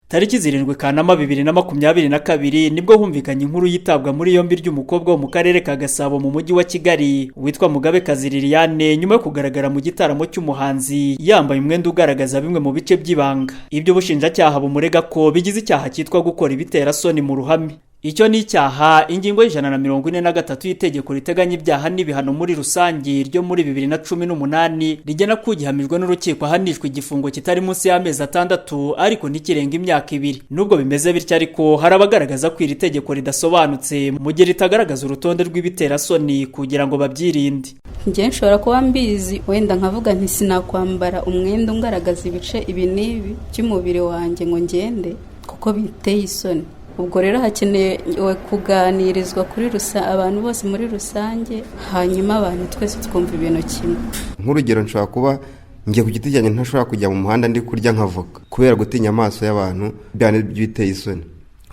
Tariki 7 Kanama 2022 nibwo humvikanye inkuru yitabwa muri yombi ry'umukobwa wo mu karere ka Gasabo mu mujyi wa Kigali witwa Mugabekazi Liliane, nyuma yo kugaragara mu gitaramo cy'umuhanzi yambaye umwenda ugaragaza bimwe mu bice by'ibanga. Ibyo bushinjacyaha bumurega ko bigize icyaha cyitwa gukora ibiterasoni mu ruhame. Icyo ni icyaha ingingo ya 143 y'itegeko riteganya ibyaha n'ibihano muri rusange ryo muri 2018 rigena ko ugihamijwe n'urukiko ahanishwa igifungo kitari munsi y'amezi 6 ariko ntikirenga imyaka 2. Nubwo bimeze bityo ariko, hari abagaragaza ko iri tegeko ridasobanutse mu gihe ritagaragaza urutonde rw'ibiterasoni kugira ngo babyirinde. Njye nshobora kuba mbizi, wenda nkavuga nti sinakwambara umwenda ungaragaza ibice ibi n'ibi by'umubiri wanjye ngo ngende, kuko biteye isoni. Ubwo rero hakenewe kuganirizwa kuri abantu bose muri rusange, hanyuma abantu twese twumva ibintu kimwe. Nk'urugero, nshobora kuba njye ku giti cyanjye ntashobora kujya mu muhanda ndi kurya nk'avoka kubera gutinya amaso y'abantu, byane biteye isoni.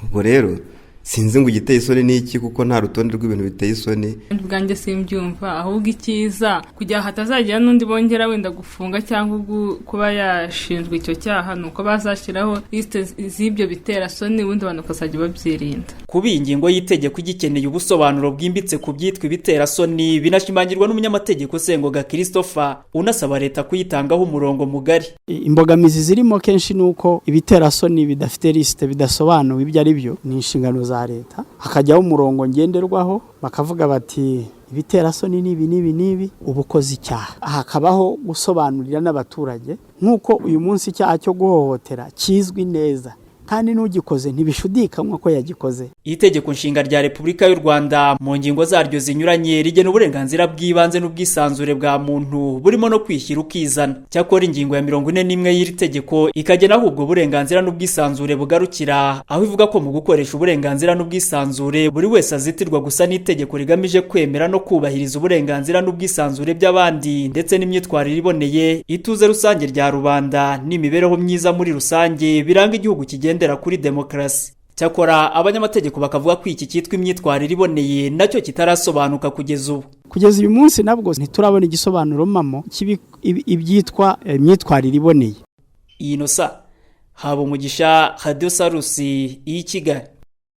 Ubwo rero sinzi ngo igiteye isoni ni iki, kuko nta rutonde rw'ibintu biteye isoni. Ubwanjye simbyumva, ahubwo icyiza kugira hatazagira n'undi bongera wenda gufunga cyangwa kuba yashinjwa icyo cyaha, ni uko bazashyiraho lisite z'ibyo biterasoni, ubundi abantu bakazajya babyirinda. Kuba iyi ngingo y'itegeko igikeneye ubusobanuro bwimbitse ku byitwa ibiterasoni binashimangirwa n'umunyamategeko Sengoga Christopher, unasaba leta kuyitangaho umurongo mugari. Imbogamizi zirimo kenshi ni uko ibiterasoni bidafite lisite, bidasobanuwe ibyo ari byo. Ni inshingano za leta, hakajyaho umurongo ngenderwaho, bakavuga bati ibiterasoni n'ibi n'ibi n'ibi, uba ukoze icyaha. Hakabaho gusobanurira n'abaturage, nk'uko uyu munsi icyaha cyo guhohotera kizwi neza kandi n'ugikoze ntibishudikanywa ko yagikoze. Itegeko nshinga rya Repubulika y'u Rwanda mu ngingo zaryo zinyuranye rigena uburenganzira bw'ibanze n'ubwisanzure bwa muntu, burimo no kwishyira ukizana. Cyakora ingingo ya 41 y'iri tegeko ikagena aho ubwo burenganzira n'ubwisanzure bugarukira, aho ivuga ko mu gukoresha uburenganzira n'ubwisanzure buri wese azitirwa gusa n'itegeko rigamije kwemera no kubahiriza uburenganzira n'ubwisanzure by'abandi, ndetse n'imyitwarire iboneye, ituze rusange rya rubanda n'imibereho myiza muri rusange biranga igihugu kigendera kuri demokarasi. Cyakora abanyamategeko bakavuga ko iki cyitwa imyitwarire iboneye nacyo kitarasobanuka kugeza ubu. Kugeza uyu munsi nabwo ntiturabona igisobanuro mamo ibyitwa imyitwarire iboneye. Inosa Habumugisha, Radio Salus y'i Kigali.